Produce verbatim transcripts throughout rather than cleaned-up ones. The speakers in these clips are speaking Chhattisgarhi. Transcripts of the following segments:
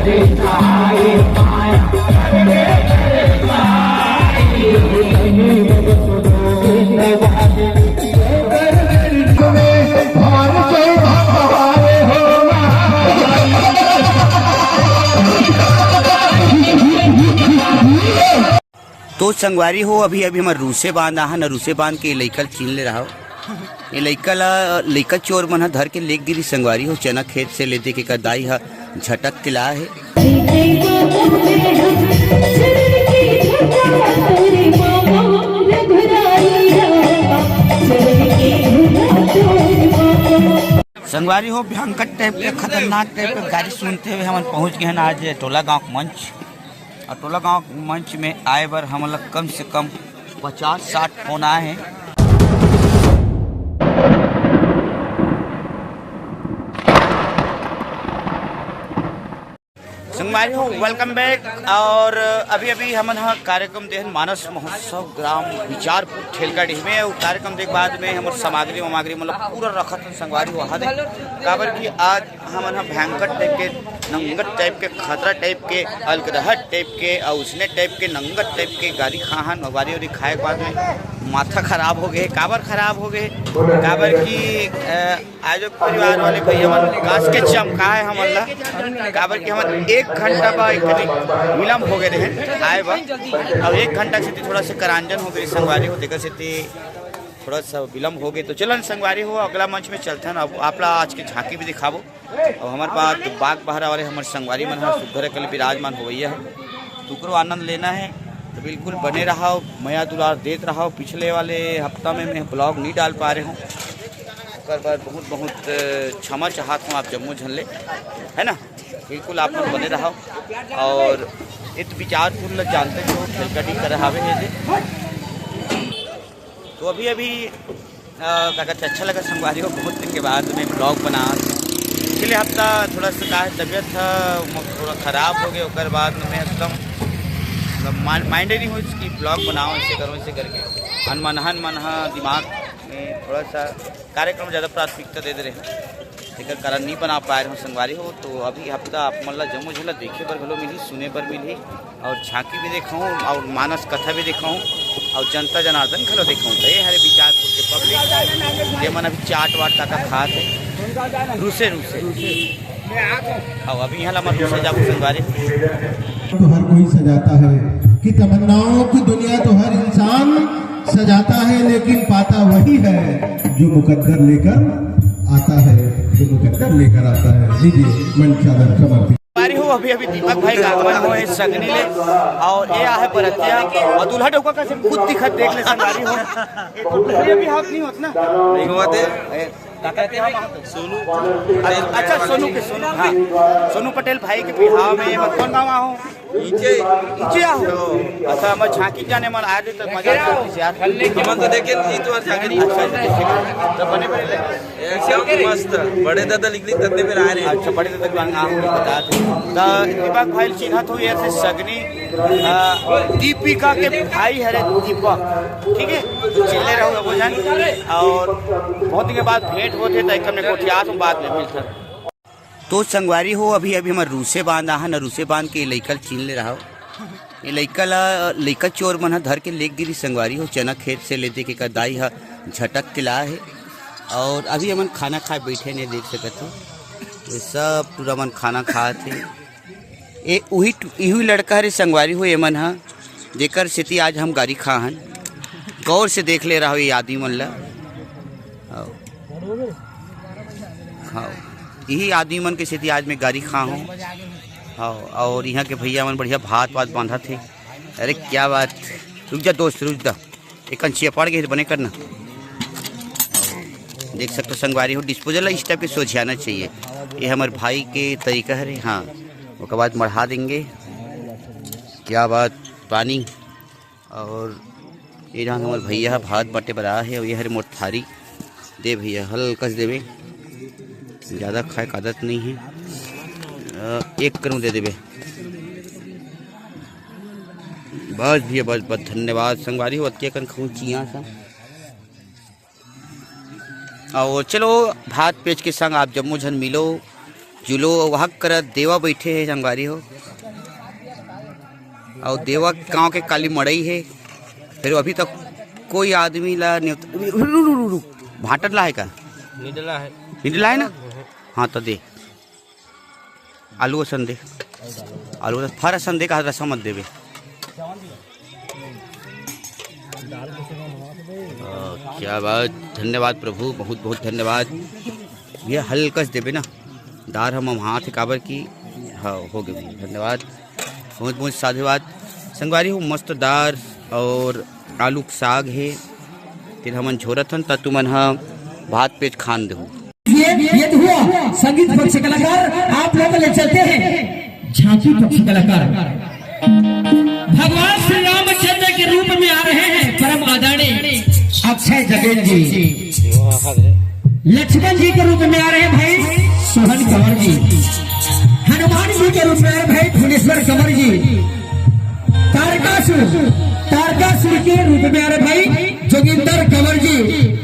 तो संगवारी हो, अभी अभी हमर रूसे बांध आहा न, रूसे बांध के लइका ल चीन ले रहा हो। ये लइका ला, लइका चोर मन ह धर के लेग गिरी संगवारी हो, चना खेत से ले दे के एकर दाई ह झटक के लाए हे। संगवारी हो, भयंकर टाइप के, खतरनाक टाइप के गाड़ी सुनते हुए हमन पहुंच गए हैं आज टोला गांव मंच। और टोला गांव मंच में आए बर हमन ला कम से कम पचास साठ फोन आए हैं। संगवारी हो, welcome back। और अभी अभी हमन ह कार्यक्रम देहन मानस महोत्सव ग्राम बिचारपुर ठेलकाडीह में। वो कार्यक्रम देख बाद में हमर सामग्री वमाग्री मतलब पूरा रखत हन संगवारी हो। वहाँ दे काबर कि आज हमन ह भयंकर टाइप के, नंगत टाइप के, खतरा टाइप के, अलगरहट टाइप के, और उसने टाइप के, नंगत टाइप के गाड़ी खाहन। और गाड़ी वाड़ी खाए के बाद में माथा खराब हो गए। काबर खराब हो गए? काबर कि अ, आज परिवार वाले भैया मन कस के चमका है हमन ला, काबर कि हमन एक घंटा बा एक करीब विलम्ब हो गए रहे आए बा। अब एक घंटा से थोड़ा सा करांजन हो गए संगवारी हो, तेकर से थोड़ा सा विलम्ब हो गए। तो चलन संगवारी हो, अगला मंच में चलथन। अब आप ला आज के झांकी भी दिखाबो। और हमारे पास बाग बहरा वाले हमारे संगवारी मन ह सुघर कल विराजमान होवैया है, तो ओकरो आनंद लेना है। तो बिल्कुल बने रहो, मया दुलार देत रहो। पिछले वाले हफ्ता में मैं ब्लॉग नहीं डाल पा रहे हूँ, ओकर बर बहुत बहुत, अ, क्षमा चाहत हूँ आप जम्मो झन ले, है ना। बिल्कुल आप मन बने रहो। और इत बिचारपुर ल जानते हो, खेलकटी कर हवे है जे। तो अभी अभी, अ, का कहते, अच्छा लगा संगवारी हो, बहुत दिन के बाद में ब्लॉग बना। पिछले हफ्ता थोड़ा सा का है, तबीयत था, म-, थोड़ा खराब हो गया, ओकर बाद में एकदम मतलब मा-, माइंड ही नहीं हुई कि ब्लॉग बनाओ, ऐसे करो, ऐसे करके। अनमनहन मन हा दिमाग में थोड़ा सा कार्यक्रम ज़्यादा प्राथमिकता दे दे रहे हैं, एकर कारण नहीं बना पाए रहे हो संगवारी हो। तो अभी हफ्ता आप मन ला जम्मो झन ला देखे बर घलो मिलही, सुने बर मिलही, और झांकी भी देखाऊँ और मानस कथा भी देखाऊँ और जनता जनार्दन घलो देखाऊँ। तो ये हरे बिचारपुर के पब्लिक, ये मन अभी चाट वाट का, का खात है, रूसे रूसे। अब अभी यहाँ ला मत रूसे जाबो संगवारी। तो हर कोई सजाता है कि तमन्नाओं की दुनिया तो हर इंसान सजाता है, लेकिन पाता वही है जो मुकद्दर लेकर आता है, जो मुकद्दर लेकर आता है। जी जी, मंच आदर समर्पित। संगवारी हो, अभी अभी दीपक भाई का आगमन हो है सगनी ले, और ये आहे बरतिया और दूल्हा डौका का से खुद दिखत देख ले संगवारी हो। ये तो दूल्हे भी हाथ नहीं होत ना। नहीं होते। ए, का कहते हैं आप? सोनू। अच्छा, सोनू के, सोनू, हाँ, सोनू पटेल भाई के बिहाव में। मैं कौन गाँव आहो? नीचे। नीचे आहो। अच्छा, मैं झांकी जाने मन आ जाए तो मजा आता है यार। हमन तो देखे नहीं तो झांकी। अच्छा, अच्छा, ठीक है। तो बने बने ले। एकदम मस्त। बड़े दादा लिख ली तन्ने में आ रहे। अच्छा, बड़े दादा के नाम बता दो। तो दीपक भाई चिन्हत हो, ये से सगनी, आ, दीपिका के भाई हरे दीपक, ठीक है? तो चिल्ले रहो वो जान। और बहुत दिन के बाद भेंट होते तो एक हमने कोठियात हूँ, बाद में मिलता। तो संगवारी हो, अभी अभी हमर रूसे बांध आहा न, रूसे बांध के लइका ल चीन ले रहा हो। ये लइका ला, लइका चोर मन ह धर के लेग गिरी संगवारी हो, चना खेत से ले दे के एकर दाई ह झटक के लाए हे। और अभी हमन खाना खाए बैठे ने, देख सकत हो, ये सब टूरा मन खाना खात हे। ए उही टू-, इही लड़का हरे संगवारी हो, एमन ह, जेकर सेती आज हम गारी खाहन। गौर से देख ले रहा हो ये आदमी मन ला। आओ। हाँ, यही आदमी मन के सेती आज मैं गारी खा हूँ। हाँ, और यहाँ के भैया मन बढ़िया भात वात बांधत हे। अरे क्या बात, रुक जा दोस्त, रुक जा, एक अंचिया पड़ गई, बने करना। देख सकते हो संगवारी हो, डिस्पोजल इस टाइप के सोझियाना चाहिए। ये हमारे भाई के तरीका है रे। हाँ, ओकर बाद मढ़ा देंगे। क्या बात, पानी। और ये जहाँ हमर भैया ह भात बाटे बर आए हे, और ये हरे मोर थारी। दे भैया, हल्का से देबे, ज़्यादा खाए के आदत नहीं है। अ, एक करूँ दे देबे। बस भैया, बस, बस, धन्यवाद संगवारी हो, अतके कन खाऊँ चिया सा। और चलो, भात पेज के संग आप जम्मो झन मिलो, जुलो वाहक करत देवा बइठे हे संगवारी हो, अउ देवा गांव के काली मड़ई हे। फेर अभी तक कोई आदमी ला नेवत-, रु-, रु-, रु-, रु-, भांटत ला हे का? निडला हे। निडला हे ना? हाँ, त दे। आलू असन दे। आलू असन, फर असन दे, कहा रसा मत देबे। आ, क्या बात, धन्यवाद प्रभु, बहुत बहुत धन्यवाद। ये हल्का से देबे ना, दार हम हाथ काबर की, हाँ, हो गए भैया, धन्यवाद, बहुत बहुत साधुवाद। संगवारी हो, मस्त दार और आलू के साग हे, फिर हमन झोरत हन, त तुमन ह भात पेज खान देहू। ये, ये तो हुआ संगीत पक्ष कलाकार, आप लोग ले चलते हैं झांकी पक्ष कलाकार। भगवान श्री रामचंद्र के रूप में आ रहे हैं परम आदरणीय अक्षय जैन जी, लक्ष्मण जी के रूप में आ रहे हैं भाई सोहन कंवर जी, हनुमान जी के रूप में आ रहे भाई फुलेश्वर कंवर जी, तारकासुर, तारकासुर के रूप में आ रहे भाई जोगिंदर कंवर जी।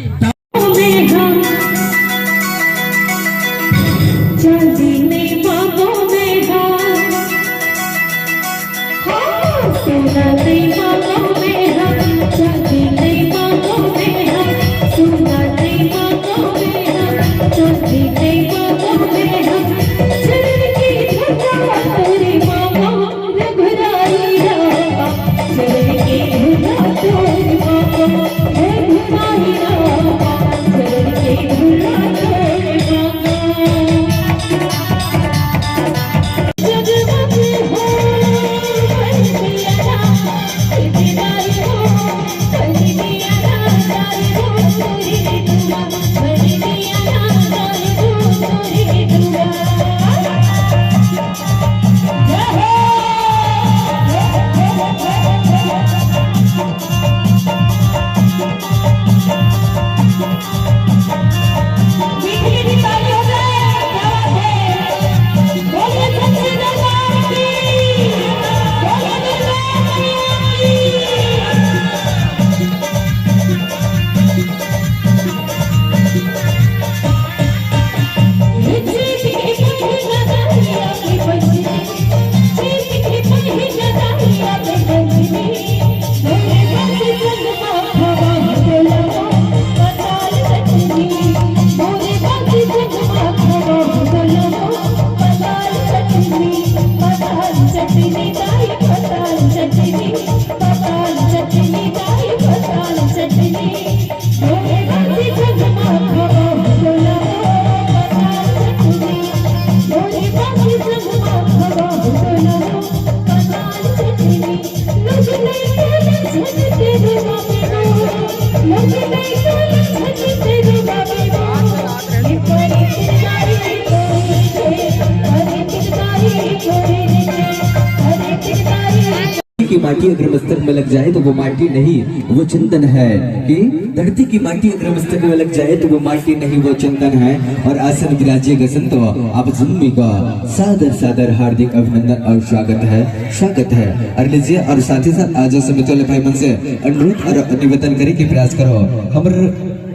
की माटी अगर मस्तक में लग जाए तो वो माटी नहीं, वो चंदन है। कि धरती की माटी अगर मस्तक में लग जाए तो वो माटी नहीं, वो चंदन है। और आसन विराजे गसन तो आप जम्मी का सादर सादर हार्दिक अभिनंदन और स्वागत है, स्वागत है। और लीजिए, और साथ ही साथ आज समिति वाले भाई मन से अनुरोध और निवेदन करे के प्रयास करो, हमर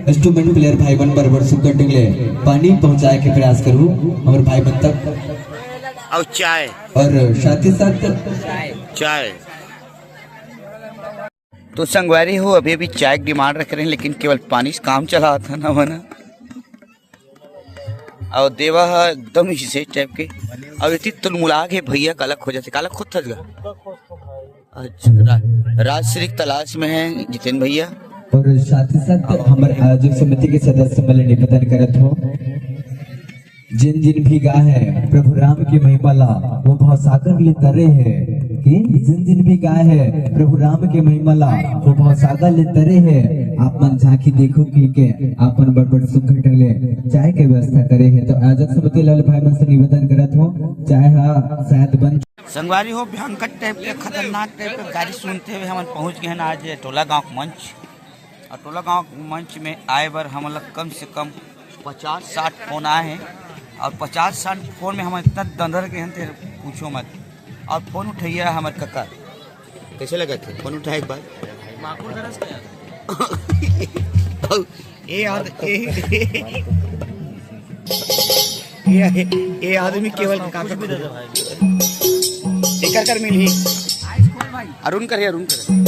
इंस्ट्रूमेंट प्लेयर भाई मन बरोबर सुग्घर ढंग ले पानी पहुंचाए के प्रयास करू हमर भाई मन तक। और चाय। और साथ ही साथ चाय। तो संगवारी हो, अभी अभी चाय के डिमांड रख रहे हैं, लेकिन केवल पानी से काम चलात हे ना मना। और देवा ह एकदम इसे टाइप के, और इतनी तुलमुला के भैया काला खोजत हे, काला खोजत हे। अच्छा, रा-, राजश्री की तलाश में है जितेन भैया। और साथ ही साथ हमर आयोजक समिति के सदस्य मन ले निवेदन करत हो, जिन जिन भी गाय है प्रभु राम की महिमा ला, वो भवसागर ले तरे है। कि जिन जिन भी गाय है प्रभु राम की महिमा ला, वो भवसागर ले तरे है। आप मन झांकी देखो कि के आप मन बड़ बड़ सुग्घर ढंग ले चाय के व्यवस्था करे है। तो आयोजक समिति वाले भाई मन से निवेदन करत हो, चाय हा शायद बन संगवारी हो, भयंकर टाइप के, खतरनाक टाइप के गाड़ी सुनते हुए हमन पहुंच गए हैं आज टोला गांव के मंच। और टोला गांव के मंच में आए बर हमन ला कम से कम पचास साठ फोन आए हैं। और पचास साठ फोन में हम इतना दंदर गए हैं, तेरे पूछो मत। और फोन उठैया हमर कका, कैसे लगा थे फोन उठाए एक बार? माकुर दरस क्या? ए यार, ए, ये, ये, ये आदमी केवल काका खुद। एकर कर मिलही। अरुण कर हे, अरुण कर।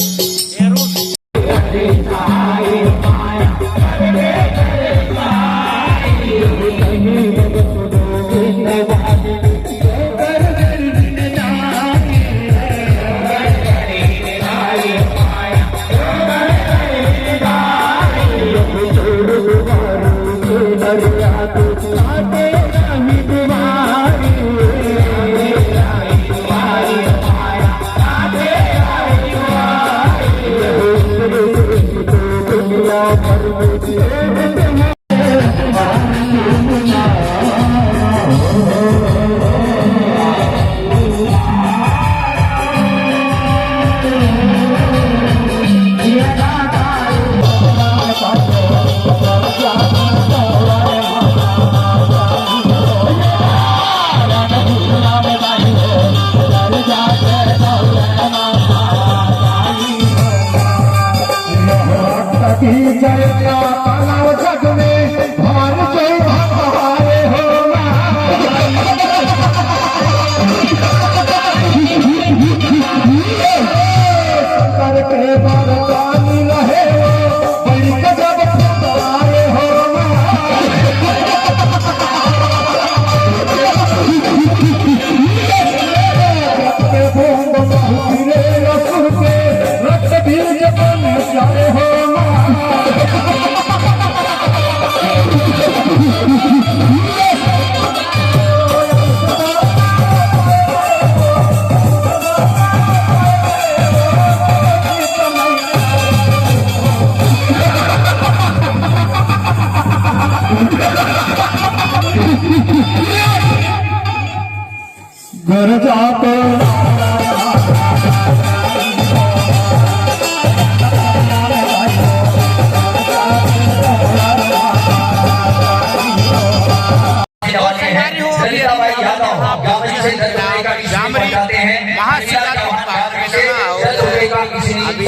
महाशिवरात्रि का कार्यक्रम है और अभी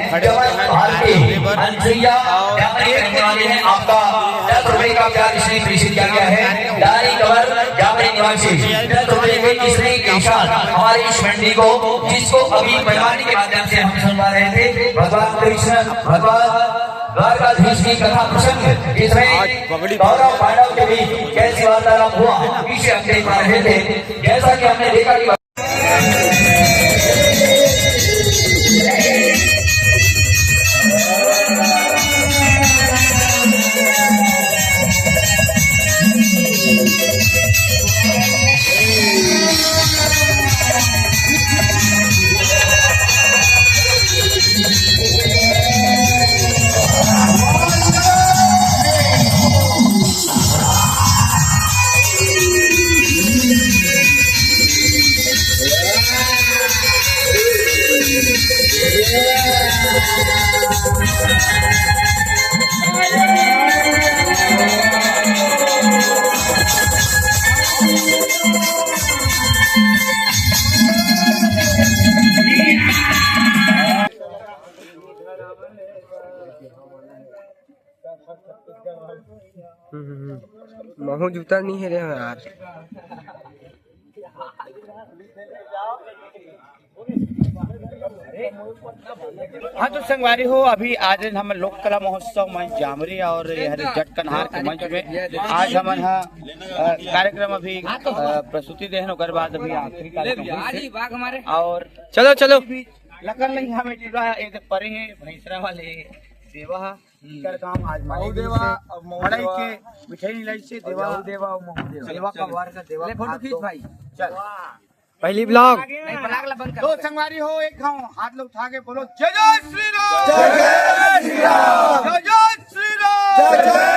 खड़े हुए हैं, और एक और आपका दस रुपए का प्यार इसलिए प्रेषित किया गया है। डाली कवर जामरी निवासी दस रुपए के इसलिए के साथ हमारी इस मंडी को, जिसको अभी पंडवानी के माध्यम से हम सुनवा रहे थे, भगवान कृष्ण, भगवान द्वारकाधीश की कथा प्रसंग, जिसमें कौरव पांडव के बीच कैसी वार्तालाप हुआ, इसे हम देख पा रहे थे। जैसा कि हमने देखा कि हम्म, हम्म, हम्म। महू जूता नहीं है रे यार। हाँ तो संगवारी हो, अभी आज हम लोक कला महोत्सव मंच जामरी और ये हरे जट कन्हार के मंच में आज हमन हा, अ, कार्यक्रम अभी, अ, प्रस्तुति देहन, ओकर बाद अभी आखिरी कार्यक्रम होइस हे। और चलो, चलो। लकन नहीं हमें जुड़ा, ये तो परे है भैंसरा वाले देवा। कर काम आज महू देवा, अब महू मड़ई देवा। के मिठाई लाई से और देवा। महू देवा, और महू देवा। देवा का वार का देवा। ले फोटो खींच भाई। चल। पहली vlog। नहीं, vlog ला बंद कर। तो संगवारी हो, एक घाव हाथ लोग उठा के बोलो, जय जय श्री राम। जय जय श्री राम। जय जय श्री राम। जय जय